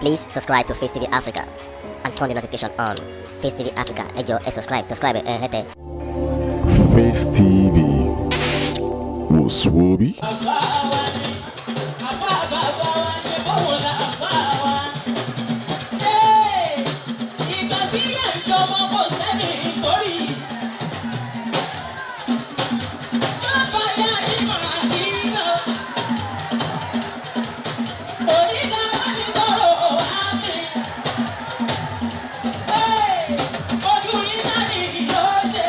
Please subscribe to Face TV Africa and turn the notification on. Face TV Africa, ẹ jọ̀ọ́, ẹ subscribe, subscribe ẹ hẹ́tẹ̀. Face TV wò sùwòbí. Bàbá wa ni àfà, bàbá wa ṣe bọ́wọ̀ la àfà wa. Ee, ìgbà tí yà ń jọmọ kò sẹ́ni torí. Bàbá yà ní màá dínà. Onídàá ní tọrọ wá mi. Ee, ojú yín náà ni yóò ṣe.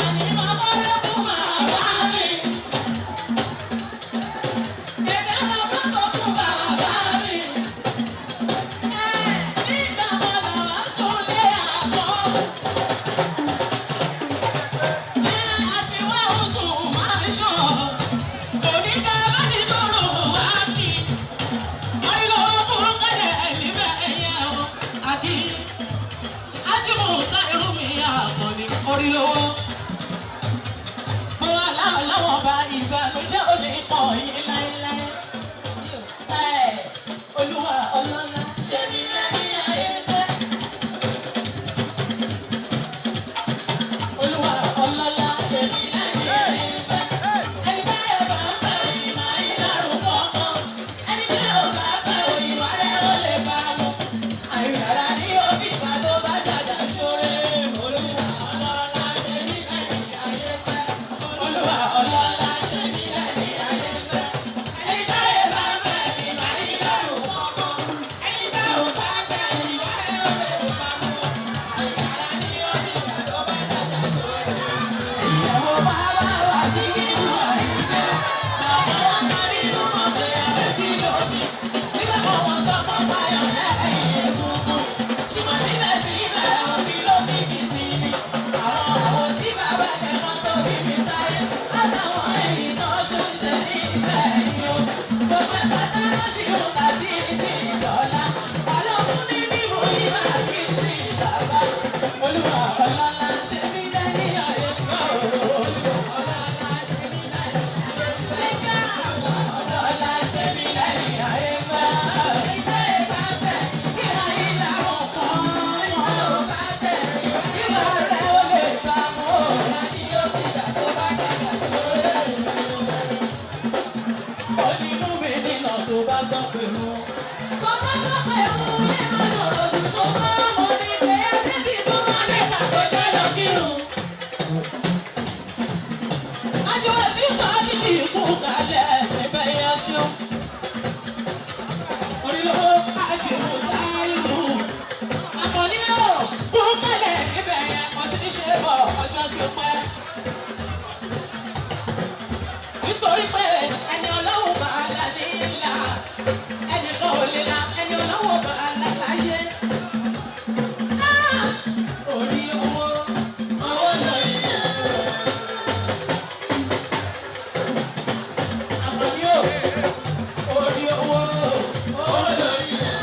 Àní bàbá rẹ̀ fún màmá mi. Èmi àlọ́ tó fún bàbá mi. Ẹ nígbà wọn làwọn súnlé àgọ́. Ẹ àti wá oṣù máa ń ṣàn. Oníkàwé ní tòrò wá kí. Ayélujára kúrú kálẹ̀ níbẹ̀ ẹ̀yẹ o. Àkí. Ajímọ̀ta irú mi àkànní orí lówó. Mo wà láwọn láwọn bá ìbànújẹ́ ò ní kàn yín láéláé. Ẹ Olúwa ọlọ́lá ṣe mí lẹ́ni ayé fẹ́. Olúwa ọlọ́lá ṣe mí lẹ́ni ayé fẹ́. Ẹni báyọ̀ bá ń fẹ́ òyìn máa ń lárùn kọ̀ọ̀kan. Ẹni tí ò bá fẹ́ òyìn wá rẹ̀ ó lè bá mu. Àyàrá ní òbí ìgbà tó bá jàjà ṣoore. Olúwa ọlọ́lá ṣe mí lẹ́ni ayé fẹ́. Olúwa ọlọ́lá ṣe mí lẹ́ni ayé fẹ́. Ẹni táyé bá fẹ́ ni màá yí lọ́rùn kọ̀ọ̀kan. Ẹni tá ò bá fẹ́ ni wá rẹ̀ ó lè bá mu. Àyàrá ní òbí ìgbà tó bá jàjà ṣoore. Ìyàwó bàbá wa sí nínú àìjẹ́. Bàbá wa ká nínú mọ́tò yàrá tí lómi. Nígbà kan wọ́n sọ fún Báyọ̀ lẹ́yìn egungun. Ṣùgbọ́n síbẹ̀síbẹ̀ òfin ló fi mi sí mi. Àwọn àwọn tí bàbá ṣe mọ́ tó bí mi sáyé. Látàwọn ẹ̀yìn náà tún ṣe ní ìsẹ̀yìn o. Gbogbo ẹ̀ka tá ló ṣì ń ta títí dọ̀la. Ọlọ́run ní mímú ìmọ̀ kí ti bàbá. Olúwa ọlọ́lá ṣe mí lẹ́ni ayé kan o. Olúwa ọlọ́lá ṣe mí lẹ́ni ayé kan. Ọlọ́lá ṣe mí lẹ́ni ayé kan. Kí ayé làwọn kan mọ̀. Kí wàá rẹ̀ ó lè bá mọ́. Onímú mi nínà tó bá gbọ́ pẹ̀lú. Tó bá gbọ́ pẹ̀lú, yé má sọ̀rọ̀ jù ṣùgbọ́n mo ní pé débi tó máa mẹ́ta tó jẹ́ lọ kírun. Àjọ sí sọ́ọ́dì ní ikú kalẹ̀ níbẹ̀ yẹn ṣeun. Orílẹ̀ àjẹmú táìlù. Àmọ́ ní ò kú kalẹ̀ níbẹ̀ yẹn, wọ́n ti ń ṣe bọ̀ ọjọ́ ti pẹ́. Nítorí pé ẹni ọlọ́run bá la ní ńlá, ẹnì kan ò lè la ẹni ọlọ́run bá la láyé. Ah! Orí owó, owó lórí owó. Àmọ́ ní ò, orí owó, owó lórí owó.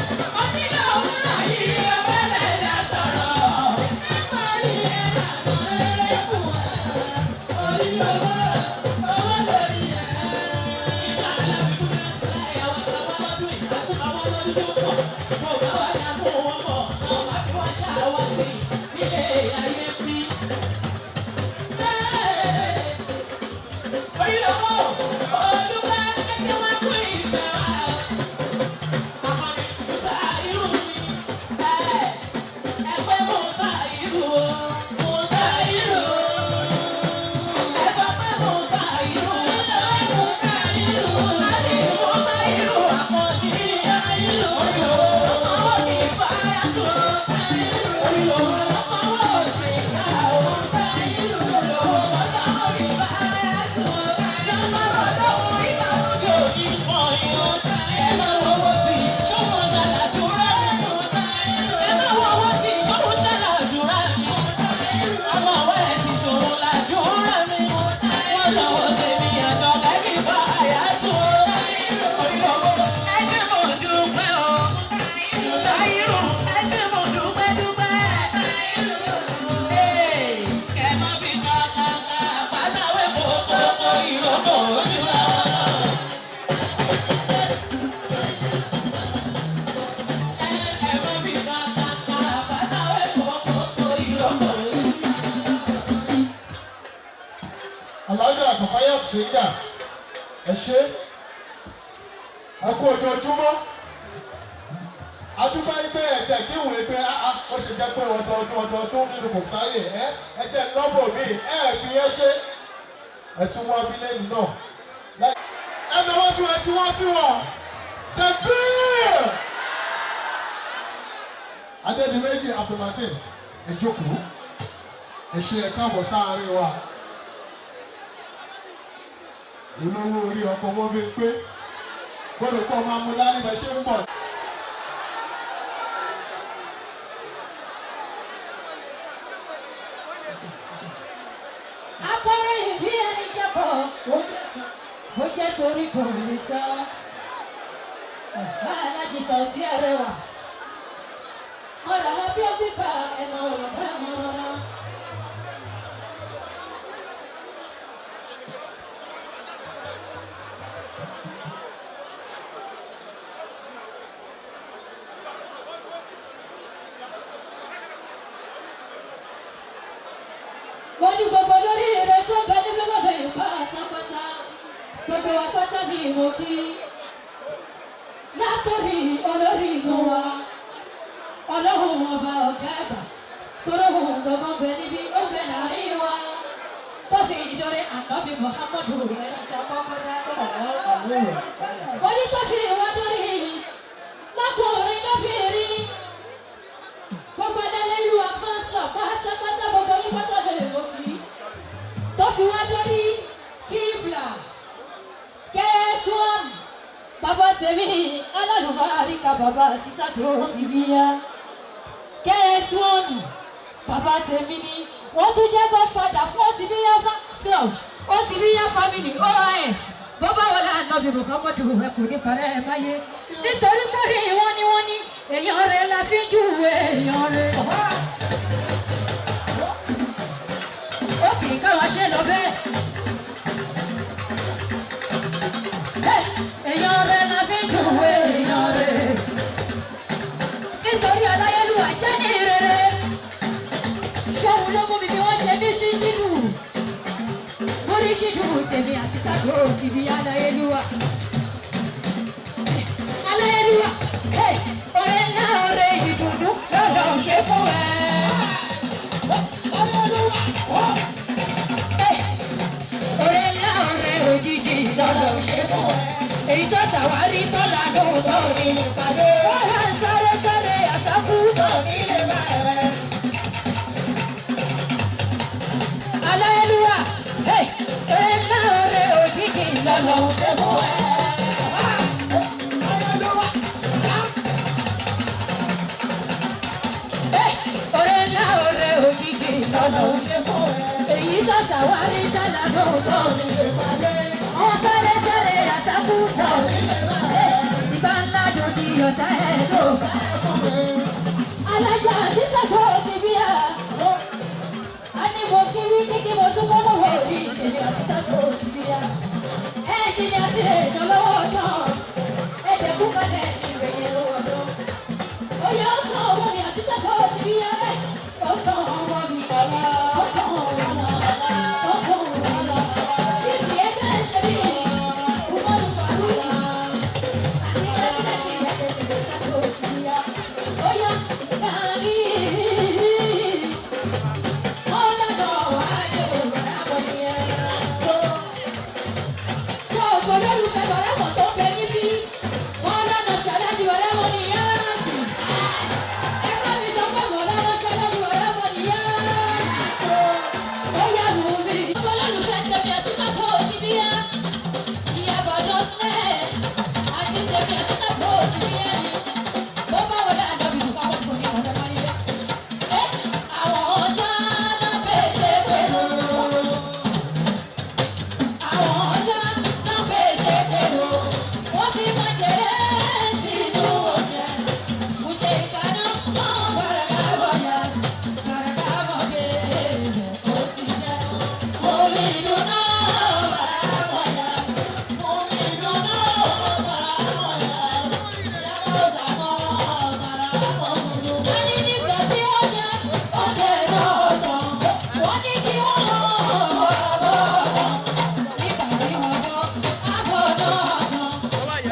Ọtí lòwúrọ̀ yìí, ọbẹ̀lẹ̀ dá sọ̀rọ̀. Ẹ parí ẹ̀ lànà ẹlẹ́kùn orí owó, owó lórí ẹ̀. Inshallah, bí kúndùn láti láyé àwọn àwọn lọ́dún yìí, àti àwọn lọ́dún tó pọ̀. Mo bá wà lágbo wọn bọ̀, àwọn máa fi wá ṣàwátì nílé ayé bí. Orí owó, Olúwa ẹ ṣe wá kú ìfẹ́ wa. Àmọ́ ní kúta irú mi, ẹ pé mo ta irú o, mo ta irú o. Ẹ sọ pé mo ta irú o, mo ta irú o. Àní mo ta irú àkànní. Orí Singer, ẹ ṣé, ẹ kú ojoojúmọ́. Adúgbò ẹgbẹ́ ẹ̀tẹ̀ kí ìwé pé áá ó ṣe jẹ́ pé ọdọọdún ọdọọdún nínú kò sáyè ẹ ẹ jẹ́ lọ́bọ̀ mi ẹ fi ẹ ṣe ẹ tún wá bí lẹ́nu náà. Ẹ náwó sí wọn, ẹ juwọ́ sí wọn. Tẹ̀gbẹ́ Adédìméjì Abdulmatin, ẹ jókòó, ẹ ṣe, ẹ káàbọ̀ sáárín wa. Olówó orí ọkọ̀ wọn bí pé gbọ́dọ̀ kọ́ máa mú dání bẹ́ẹ̀ ṣe ń bọ̀. Akọrin ìbí ẹni jẹ́bọ̀, bó jẹ́ torí kò lè sọ. Ọ̀fà alájí Saoty Arẹwà. Ọ̀rọ̀ àwọn bí ó bí ká ẹ̀mọ̀ ọ̀rọ̀ bá ẹ̀mọ̀ rọra. Mo ní gbogbo lórí ire tó bẹ níbí lọ́bẹ̀ yìí pátápátá. Gbogbo wa pátá ni mo kí. Látòrí olórí inú wa, ọlọ́run ọba ọ̀gá àgbà, toróhùn gbọ̀ngàn bẹ níbí ó bẹ láàrin wa. Tó fi ìdọ̀rẹ́ ànábì Muhammadu ẹni tí a kọ́kọ́ dá. Mo ní tó fi wá dórí lọ́kùnrin lóbìnrin. Gbogbo ẹlẹ́lẹ́yìn fans club pátápátá, gbogbo yín pátá lè mọ̀ kí. Tó fi wá dórí Kíblà Kẹ́sùn bàbá tèmi alálùbáríkà, bàbá sísá tó ti bí yá. Kẹ́sùn bàbá tèmi ni wọ́n tún jẹ́ godfather fún Otibíyá fans club, Otibíyá family OIF. Bọ́bá wọlé ànábì Muhammadu, ẹ kò ní parẹ́ ẹ máyé nítorí pé wọ́n ní wọ́n ní èèyàn rẹ̀ la fi júwe èèyàn rẹ̀. Ó kì í káwa ṣe lọ bẹ́ẹ̀. Èèyàn rẹ̀ la fi júwe èèyàn rẹ̀. Nítorí aláyélúwà jẹ́ ní rere. Ṣóun ló mú mi bí wọ́n ṣe ní ṣíṣídù. Móríṣídù tèmi àṣìṣà tó ti bí aláyélúwà. Aláyélúwà, ọ̀rẹ́ ńlá, ọ̀rẹ́ ìdùnnú lọ́dọ̀ ṣe fún ẹ. Ọ̀rẹ́ ńlá, ọ̀rẹ́ òjijì lọ́dọ̀ ṣe fún ẹ. Èyí tó tàwárí tó lànà tó ní ìpàdé. Wọ́n wá ń sáré sáré àsáfù tó nílé bá ẹ. Aláyélúwà, ọ̀rẹ́ ńlá, ọ̀rẹ́ òjijì lọ́dọ̀ ṣe fún ẹ. Ọ̀rẹ́ ńlá, ọ̀rẹ́ òjijì lọ́dọ̀ ṣe fún ẹ. Èyí tó tàwárí tó lànà tó ní ìpàdé. Wọ́n sáré sáré àsáfù tó nílé bá ẹ. Ìgbà ńlá dòdì ọ̀tá ẹ̀ tó alájà sísá tó ti bí a. A ní mo kí wí ní kí mo tún kọ́ lọ́wọ́ orí èmi àsísá tó ti bí a. Ẹ́ńjìnì àti èèyàn lọ́wọ́ náà. Ẹ̀jẹ̀ kú kalẹ̀ ìrẹ̀yẹ lọ́wọ́ náà. Oyè ó san owó mi àsísá tó ti bí a. Ó san owó mi. Ó san owó mi. Ó san owó mi. Ìdí ẹgbẹ́ tẹ̀mí. Umaru Faruku. Àti pírẹsidẹ̀ntì ẹgbẹ́ tẹ̀mí sátó ti bí a. Oya, dàbí. Ọlọ́dọ̀ wájú bàrà bọ̀ ní ẹ̀. Gbogbo olólùfẹ́ bàrà bọ̀ tó bẹ.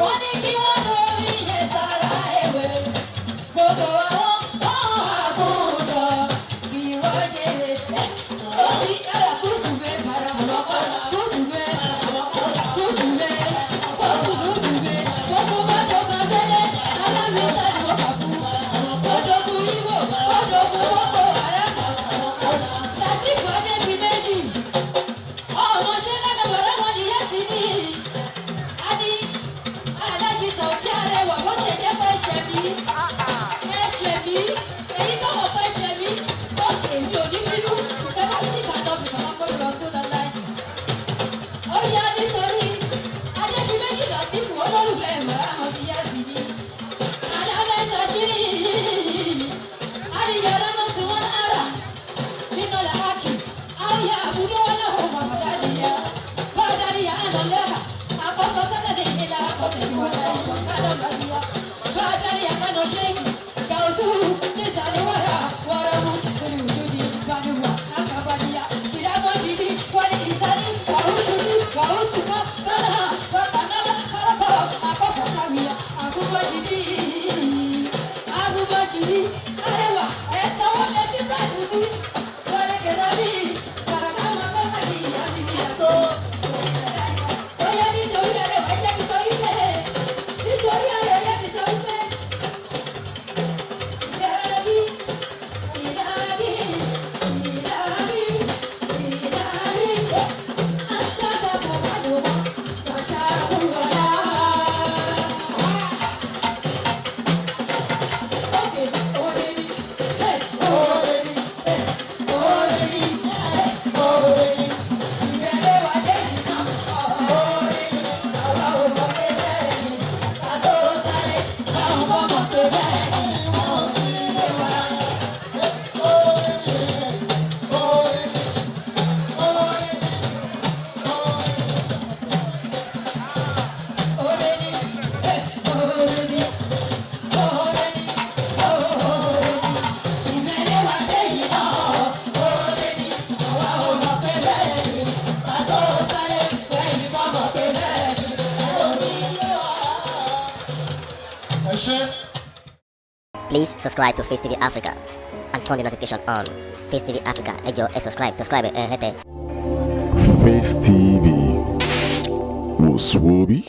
Wọ́n ní kí wọ́n lórí yẹn sára ewé. Gbogbo àwọn ọ̀hún àkójọ ìwọ́jẹ̀lẹ̀. Ó ti yára kùtùmẹ̀ kùtùmẹ̀ kùtùmẹ̀ kùtùmẹ̀. Gbogbo mọ́tò kan bẹ́lẹ̀ alámìta ni wọ́n kà fún. Odògùn Ibo, odògùn Boko Haram. Latif Adédìméjì. Ọmọ ṣẹ́ lọ́dọ̀ bọ̀dọ̀ wọn ni yẹ́sì ní. A ní alájí Sàùtí Arẹwà bó ṣe jẹ́ pé ṣe mí. Ẹ ṣe mí. Èyí tó mọ̀ pé ṣe mí. Ó sì èmi ò ní bínú. Ṣùgbọ́n bá mi kà lọ bìkan máa gbọ́dọ̀ lọ sí ọ̀dọ̀ láì. Ó yá nítorí Adédìméjì Latif olólùfẹ́ ìmọ̀ràn àwọn ti yẹ́sì ní. Alálẹ́ tàṣírí. Àríyànjú náà sì wọ́n ara. من الحاكم أو يعبد وله مبتديا بدري أنا لها أقف سندي إلى قتل ولا يقتل بدري أنا شيء كوزو لساني ورا ورا سري وجودي بنوا أكبريا سلام جدي والإنسان وأشهد وأستك بلها وأنا خلق أقف سامية أبو مجدي أبو مجدي أروى أسوأ ما في بعدي. Okay, oh baby, hey, oh baby, hey, oh baby, hey, oh baby. Ìrẹ̀lẹ̀ wà lẹ́yìn náà, oh baby, àwa ò mọ̀ pé bẹ́ẹ̀ ni, ká tó sáré, báwọn bọ́ mọ̀ pé bẹ́ẹ̀ ni, wọn ò ní lè wá. Oh baby, hey, oh baby, oh baby, oh baby. Ìrẹ̀lẹ̀ wà lẹ́yìn náà, oh baby, àwa ò mọ̀ pé bẹ́ẹ̀ ni, ká tó sáré, bẹ́ẹ̀ bọ́ mọ̀ pé bẹ́ẹ̀ ni, wọn ò ní lè wá. Ẹ ṣe. Please subscribe to Face TV Africa and turn the notification on. Face TV Africa, ẹ jọ̀ọ́ ẹ subscribe, subscribe ẹ hẹ́tẹ̀. Face TV was Swoby.